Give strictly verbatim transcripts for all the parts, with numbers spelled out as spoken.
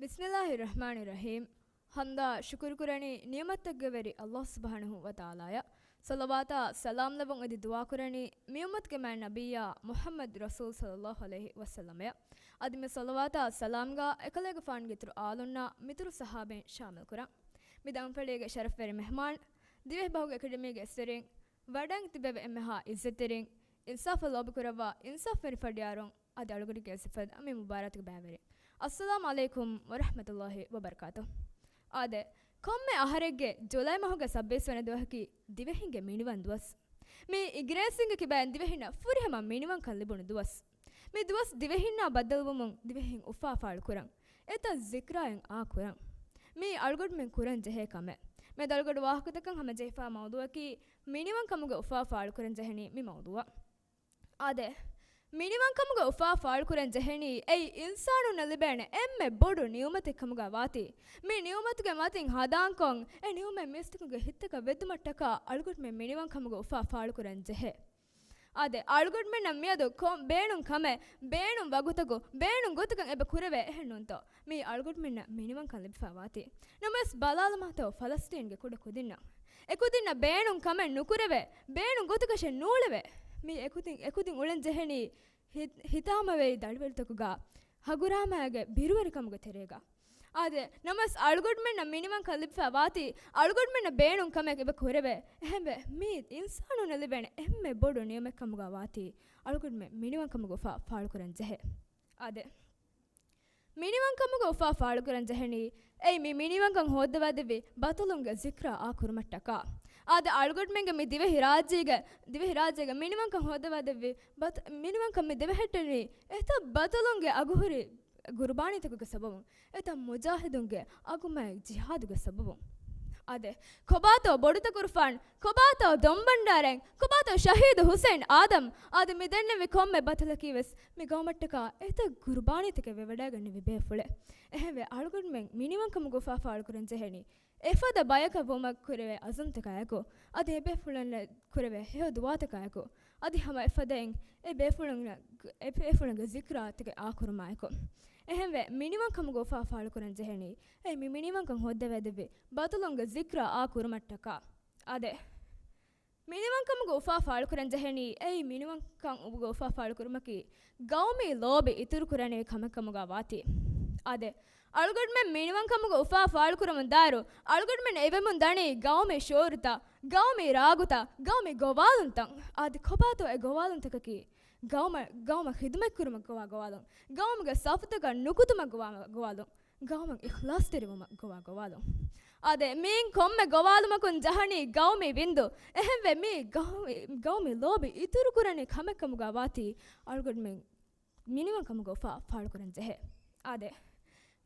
ބިސްމިއްލާހި ރަޙްމާނި ރަޙީމް. ޙަމްދާ ޝުކުރު ކުރަނީ ނިޢުމަތްތަކުގެ ވެރި ﷲ ސުބްޙާނަހޫ ވަތަޢާލާއަށް. ޞަލަވާތާ ސަލާމް ލެއްވުން އެދި ދުޢާ ކުރަނީ މި އުއްމަތުގެ މާތް ނަބިއްޔާ މުޙައްމަދު ރަސޫލު ޞައްލައްލާހު ޢަލައިހި ވަސައްލަމަށް. އަދި މި ޞަލަވާތާ ސަލާމްގާ އެކަލޭގެފާނުގެ އިތުރު އާލުންނާ މިތުރު ޞަޙާބީން ޝާމިލް ކުރަން. މި ދަންފަޅީގެ ޝަރަފްވެރި މެހްމާން، ދިވެހިބަހުގެ އެކަޑަމީގެ އިސްވެރިން، ވަޑައިން ތިބެވި އެންމެހާ އިއްޒަތްތެރިން، އިންސާފަށް ލޯބިކުރައްވާ އިންސާފްވެރި ފަޑިޔާރުން، އަދި އަޅުގަނޑުގެ އިއްޒަތްފަދަ މި މުބާރާތުގެ ބައިވެރިން. އައްސަލާމް ޢަލައިކުމް ވަރަޙްމަތުﷲ ވަބަރަކާތުހު. އާދެ، ކޮންމެ އަހަރެއްގެ ޖުލައި މަހުގެ ސައްބީސް ވަނަ ދުވަހަކީ ދިވެހިންގެ މިނިވަން ދުވަސް. މި އިނގިރޭސިންގެ ކިބައިން ދިވެހިންނަށް ފުރިހަމަ މިނިވަންކަން ލިބުނު ދުވަސް. މި ދުވަސް ދިވެހިންނާ ބައްދަލުވުމުން ދިވެހިން އުފާ ފާޅުކުރަން. އެތައް ޒިކްރާއެއް އާކުރަން. މީ އަޅުގަނޑުމެން ކުރަން ޖެހޭ ކަމެއް. މި އަޅުގަނޑު ވާހަކަދައްކަން ހަމަޖެހިފާ މައުޟޫއަކީ މިނިވަންކަމުގެ އުފާ ފާޅުކުރަން ޖެހެނީ މި މައުޟޫއަށް. އާދެ، މިނިވަންކަމުގެ އުފާ ފާޅުކުރަން ޖެހެނީ އެއީ އިންސާނުންނަށް ލިބޭނެ އެންމެ ބޮޑު ނިޢުމަތެއް ކަމުގަ ވާތީ. މި ނިޢުމަތުގެ މަތިން ހަނދާންކޮށް، އެ ނިޢުމަތް މީސްތަކުންގެ ހިތްތަކަށް ވެއްދުމަށްޓަކާ އަޅުގަނޑުމެން މިނިވަންކަމުގެ އުފާ ފާޅުކުރަން ޖެހޭ. އާދެ، އަޅުގަނޑުމެންނަށް މިއަދު ކޮ-، ބޭނުން ކަމެއް، ބޭނުން ވަގުތަކު، ބޭނުން ގޮތަކަށް އެބަ ކުރެވޭ އެހެން ނޫންތޯ؟ މީ އަޅުގަނޑުމެންނަށް މިނިވަންކަން ލިބިފަ ވާތީ. ނަމަވެސް ބަލާލަމާތޯ ފަލަސްތީންގެ ކުޑަ ކުދިންނަށް. އެކުދިންނަށް ބޭނުން ކަމެއް ނުކުރެވޭ، ބޭނުން ގޮތަކަށެއް ނޫޅެވޭ. މީ އެކުދިން، އެކުދިން އުޅެން ޖެހެނީ ހި-، ހިތާމަވެރި ދަޅިވަޅުތަކުގަ ހަގުރާމައިގެ ބިރުވެރިކަމުގެ ތެރޭގަ. އާދެ، ނަމަވެސް އަޅުގަނޑުމެންނަށް މިނިވަންކަން ލިބިފަ ވާތީ، އަޅުގަނޑުމެންނަށް ބޭނުން ކަމެއް އެބަ ކުރެވޭ. އެހެންވެ، މީ އިންސާނުންނަށް ލިބޭނެ އެންމެ ބޮޑު ނިޢުމަތް ކަމުގަ ވާތީ، އަޅުގަނޑުމެން މިނިވަންކަމުގެ އުފާ ފާޅުކުރަން ޖެހޭ. އާދެ، މިނިވަންކަމުގެ އުފާ ފާޅުކުރަން ޖެހެނީ، އެއީ މި މިނިވަންކަން ހޯއްދަވާދެއްވި ބަތަލުންގެ ޒިކްރާ އާ ކުރުމަށްޓަކާ. އާދެ، އަޅުގަނޑުމެންގެ މި ދިވެހި ރާއްޖޭގެ، ދިވެހި ރާއްޖޭގެ މިނިވަންކަން ހޯއްދަވާދެއްވި ބަތަ-، މިނިވަންކަން މި ދެވެހެއްޓެނީ އެތައް ބަތަލުންގެ އަގުހުރި ގުރުބާނީތަކުގެ ސަބަބުން، އެތައް މުޖާހިދުންގެ އަގުމައި ޖިހާދުގެ ސަބަބުން. އާދެ، ކޮބާތޯ ބޮޑުތަކުރުފާން، ކޮބާތޯ ދޮންބަންޑާރައިން، ކޮބާތޯ ޝަހީދު ހުސެން އާދަމް، އާދެ، މި ދެންނެވި ކޮންމެ ބަތަލަކީ ވެސް މި ގައުމަށްޓަކާ އެތައް ގުރުބާނީތަކެއް ވެވަޑައިގަންނެވި ބޭފުޅެއް. އެހެންވެ، އަޅުގަނޑުމެން މިނިވަންކަމުގެ އުފާ ފާޅުކުރަން ޖެހެނީ، އެފަދަ ބަޔަކަށް ވުމަށް ކުރެވޭ އަޒުމްތަކާއެކު، އަދި އެބޭފުޅުންނަށް ކުރެވޭ ހެޔޮ ދުޢާތަކާއެކު، އަދި ހަމަ އެފަދައިން އެ ބޭފުޅުންނަށް، އެ ބޭފުޅުންގެ ޒިކްރާތަކެއް އާކުރުމާއެކު. އެހެންވެ، މިނިވަންކަމުގެ އުފާ ފާޅުކުރަން ޖެހެނީ، އެ މި މިނިވަންކަން ހޯއްދަވައިދެއްވި ބަތަލުންގެ ޒިކްރާ އާކުރުމަށްޓަކާ. އާދެ، މިނިވަންކަމުގެ އުފާ ފާޅުކުރަން ޖެހެނީ، އެއީ މިނިވަންކަމުގެ އުފާ ފާޅުކުރުމަކީ، ގައުމީ ލޯބި އިތުރުކުރަނިވި ކަމެއް ކަމުގަ ވާތީ. އާދެ، އަޅުގަނޑުމެން މިނިވަންކަމުގެ އުފާ ފާޅުކުރަމުން ދާއިރު، އަޅުގަނޑުމެން އެވެމުން ދަނީ ގައުމީ ޝުޢޫރުތައް، ގައުމީ ރާގުތައް، ގައުމީ ގޮވާލުންތައް. އާދެ، ކޮބާތޯ އެ ގޮވާލުންތަކަކީ؟ ގައުމަށް، ގައުމަށް ޚިދުމަތްކުރުމަށް ގޮވާ ގޮވާލުން، ގައުމުގެ ސަފުތަކަށް ނުކުތުމަށް ގޮވާ ގޮވާލުން. ގައުމަށް އިޚްލާޞްތެރިވުމަށް ގޮވާ ގޮވާލުން. އާދެ، މިއިން ކޮންމެ ގޮވާލުމަކުން ޖަހަނީ ގައުމީ ވިންދު. އެހެންވެ، މީ ގައުމީ، ގައުމީ ލޯބި އިތުރުކުރަނިވި ކަމެއް ކަމުގަ ވާތީ، އަޅުގަނޑުމެން މިނިވަންކަމުގެ އުފާ ފާޅުކުރަން ޖެހޭ. އާދެ،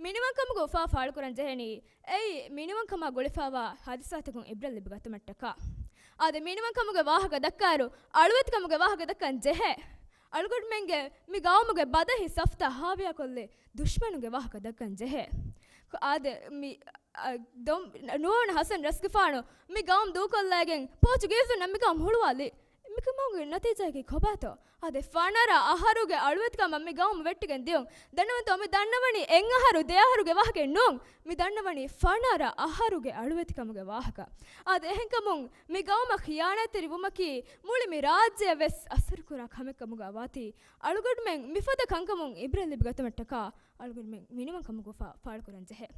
މިނިވަންކަމުގެ އުފާ ފާޅުކުރަން ޖެހެނީ، އެއީ މިނިވަންކަމާ ގުޅިފައިވާ ހާދިސާތަކުން އިބްރަތް ލިބިގަތުމަށްޓަކާ. އާދެ، މިނިވަންކަމުގެ ވާހަކަ ދައްކާއިރު، އަޅުވެތިކަމުގެ ވާހަކަ ދައްކަން ޖެހޭ. އަޅުގަނޑުމެންގެ މި ގައުމުގެ ބަދަހި ސަފުތައް ހާވިޔާކޮށްލި ދުޝްމަނުންގެ ވާހަކަ ދައްކަން ޖެހޭ. އާދެ، މި، އަ، ދޮން-، ނުވަވަނަ ހަސަން ރަސްގެފާނު މި ގައުމު ދޫކޮށްލައިގެން ޕޯޗުގީޒުންނަށް މި ގައުމު ހުޅުވާލި. މިކަމުގެ ނަތީޖާއަކީ ކޮބާތޯ؟ އާދެ، ފަނަރަ އަހަރުގެ އަޅުވެތިކަމަށް މި ގައުމު ވެއްޓިގެން ދިޔުން. ދަންނަވަންތޯ، މި ދަންނަވަނީ އެއް އަހަރު ދެ އަހަރުގެ ވާހަކައެއް ނޫން. މި ދަންނަވަނީ ފަނަރަ އަހަރުގެ އަޅުވެތިކަމުގެ ވާހަކަ. އާދެ، އެހެންކަމުން މި ގައުމަށް ޚިޔާނާތްތެރި ވުމަކީ މުޅި މި ރާއްޖެއަށް ވެސް އަސަރުކުރާ ކަމެއް ކަމުގަ ވާތީ، އަޅުގަނޑުމެން މިފަދަ ކަންކަމުން އިބްރަތް ލިބިގަތުމަށްޓަކާ އަޅުގަނޑުމެން މިނިވަންކަމުގެ އުފާ ފާޅުކުރަން ޖެހޭ.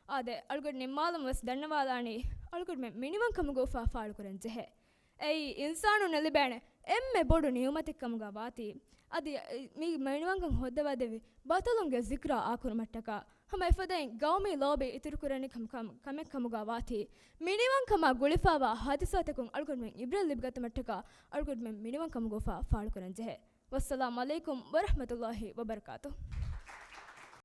އާދެ، އަޅުގަނޑު ނިންމާލަމުން ވެސް ދަންނަވާލާނީ، އަޅުގަނޑުމެން މިނިވަންކަމުގެ އުފާ ފާޅުކުރަން ޖެހޭ. އެއީ އިންސާނުންނަށް ލިބޭނެ އެންމެ ބޮޑު ނިޢުމަތެއް ކަމުގަ ވާތީ. އަދި މި މިނިވަންކަން ހޯއްދަވާދެއްވި ބަތަލުންގެ ޒިކްރާ އާކުރުމަށްޓަކާ، ހަމަ އެފަދައިން ގައުމީ ލޯބި އިތުރުކުރަނިވި ކަމަކަށް، ކަމެއް ކަމުގަ ވާތީ، މިނިވަންކަމާ ގުޅިފައިވާ ހާދިސާތަކުން އަޅުގަނޑުމެން އިބްރަތް ލިބިގަތުމަށްޓަކާ، އަޅުގަނޑުމެން މިނިވަންކަމުގެ އުފާ ފާޅުކުރަން ޖެހޭ. ވައްސަލާމް ޢަލައިކުމް ވަރަޙްމަތުﷲ ވަބަރަކާތުހު.